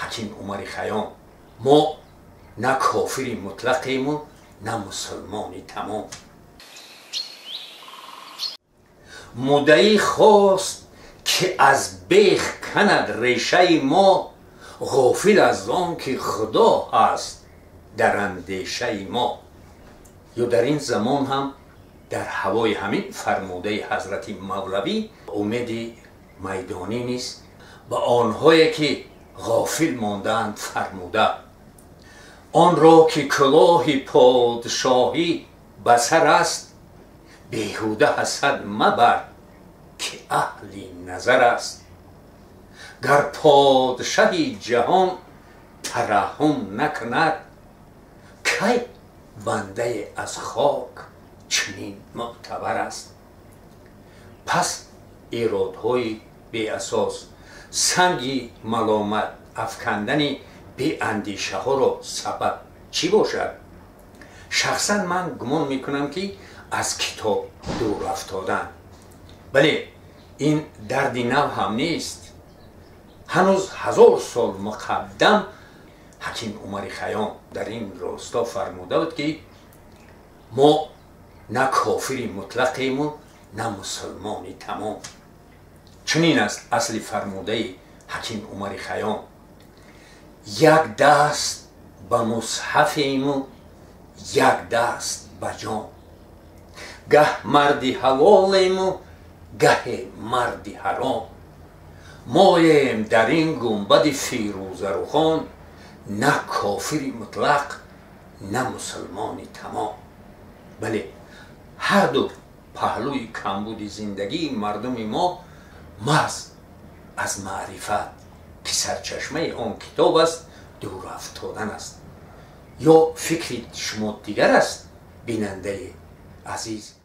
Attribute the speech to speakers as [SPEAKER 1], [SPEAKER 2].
[SPEAKER 1] Ҳаким Умари Хайём: мо на кофири мутлақему, на мусулмони тамом. Муддаӣ хост, ки аз бех канад решаи мо, ғофил аз он ки Худо ҳаст дар андешаи мо. Ё дар ин замон ҳам дар ҳавои ҳамин фармудаи ҳазрати Мавлавӣ Умеди Майдонӣ низ ба онҳое ки ғофил мондаанд фармуда: онро ки кулоҳи подшоҳӣ ба сар аст, беҳуда ҳасад мабар, ки аҳли назар аст. Гар подшаҳи ҷаҳон тараҳҳум накунад, кай бандае аз хок чунин мӯътабар аст? Пас эродҳои беасос, санги маломат афкандани беандешаҳоро сабаб чӣ бошад? Шахсан ман гумон мекунам, ки аз китоб дур афтодан. Бале, ин дарди нав ҳам нест. Ҳанӯз 1000 сол муқаддам Ҳаким Умари Хайём дар ин росто фармуда буд, ки мо на кофири мутлақему, на мусулмони тамом. Чунин аст асли фармудаи Ҳаким Умари Хайём: як даст ба мусҳафему, як даст ба ҷом, гаҳ марди ҳалолему, гаҳе марди ҳаром. Моем дар ин гунбади фирӯзарухон на кофири мутлақ, на мусулмони тамом. Бале, ҳарду паҳлӯи камбуди зиндагии мардуми мо маҳз аз маърифат, ки сарчашмаи он китоб аст, дур афтодан аст. Ё фикри шумо дигар аст, бинандаи азиз?